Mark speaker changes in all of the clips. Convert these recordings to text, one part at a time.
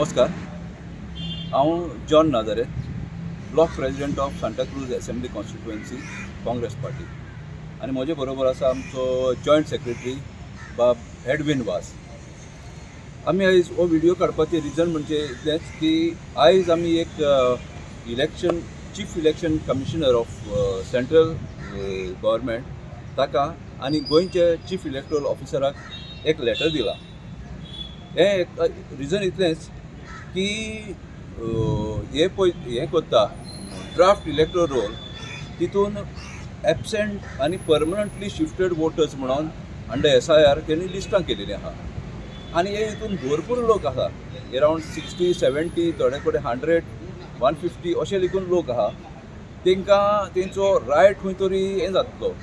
Speaker 1: नमस्कार, हांव John Nazareth, block president of Santacruz assembly constituency, Congress party. आनी म्हजे बरोबर आसा आमचो जॉयंट सेक्रेटरी बाब एडवीन वास. आमी आयज हो व्हिडियो काडपाचें रिजन म्हणजे इतलेंच की आयज आमी एक election chief election commissioner of central government ताका आनी गोंयचे चीफ इलेक्टोरल ऑफिसराक एक लेटर दिला. हें एक रिजन इतलेंच की हे पळय, हें करता ड्राफ्ट इलेक्टोरल रोल, तितून एबसेंट आनी परमनंटली शिफ्टेड वोटर्स म्हणून अंडर एसआयआर तेणी लिस्टां केलेलीं आहा. आनी हे हितून भरपूर लोक आसा, एरावंड 60 70, थोडे कडेन 100 150 अशे लेगून लोक आहा. तांकां तेंचो रायट खंय तरी हें जातलो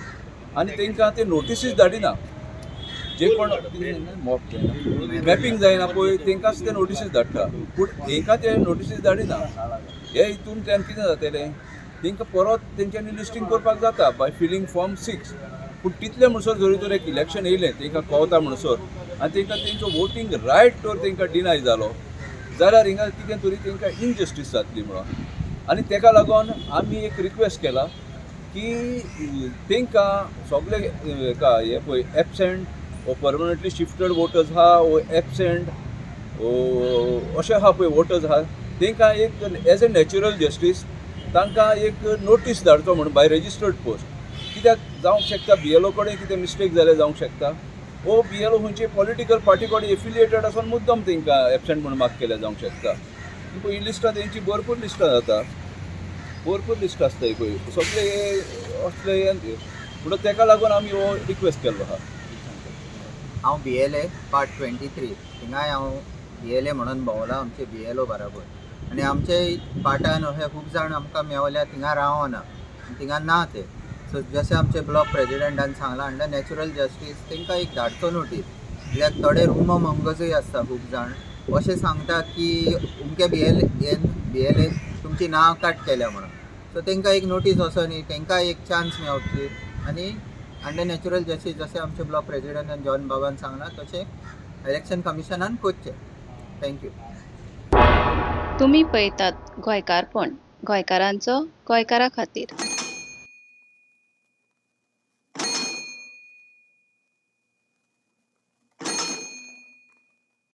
Speaker 1: आनी तांकां ते नोटिसीस धाडिना. जे कोण मॅपिंग जायना पळय, तांकांच ते नोटिसीस धाडटा, पूण हेंकां ते नोटिसीस धाडिना. हे हितूंतल्यान कितें जातलें, तांकां परत तेंच्यांनी लिस्टींग करपाक जाता बाय फिलींग फॉर्म 6. पूण तितले म्हणसर जरी तर एक इलेक्शन येयलें, तांकां कळता म्हणसर आनी तांकां तेंचो वोटींग रायट तर तांकां डिनाय जालो जाल्यार हिंगा कितें तरी तांकां इनजस्टीस जातली म्हणून. आनी ताका लागून आमी एक रिक्वेस्ट केला की तांकां सगळे हेका हे पळय एबसेंट वो परमनंटली शिफ्टेड वोटर्स आहा वो एबसेंट अशें आहा पळय वोटर्स आहा, तांकां एक एज अ नॅचरल जस्टीस तांकां एक नोटीस धाडचो म्हणून बाय रेजिस्टर्ड पोस्ट. कित्याक जावंक शकता बीएलओ कडेन कितें मिस्टेक जालें जावंक शकता, वो बीएलओ खंयचे पॉलिटिकल पार्टी कडेन एफिलिएटेड आसून मुद्दम तांकां एबसेंट म्हणून मार्क केल्या जावंक शकता. पळय, ही लिस्टां तेंची भरपूर लिस्टां जाता, भरपूर लिस्ट आसता ही पळय, सगळे हे असले हे. म्हणून ताका लागून आमी हो रिक्वेस्ट केल्लो आहा.
Speaker 2: हांव बीएलए पार्ट 23. थिंगाय हांव बीएलए म्हणून भोंवला आमचे बीएलओ बराबर. आनी आमचे पार्टान अशे खूब जाण आमकां मेवल्या, थिंगा रावना, थिंगा ना ते. सो जशें आमचे ब्लॉक प्रेजिडेंटान सांगलां, अंडर नॅचरल जस्टीस तांकां एक धाडचो नोटीस. कित्याक थोडे रुमर मंगजूय आसता. खूब जाण अशें सांगता की उमके बीएलए तुमची नांव काट केल्या म्हणून. सो तांकां एक नोटीस वचो न्ही, तांकां एक चान्स मेवची. आनी अंडर नॅचरल जस्टीस जशें आमचे ब्लॉक प्रेजिडेंटान जॉन बाबान सांगलां, तशें इलेक्शन कमिशनान करचें. Thank you.
Speaker 3: तुमी पळयतात गोंयकारपण, गोंयकारांचो गोंयकारा खातीर.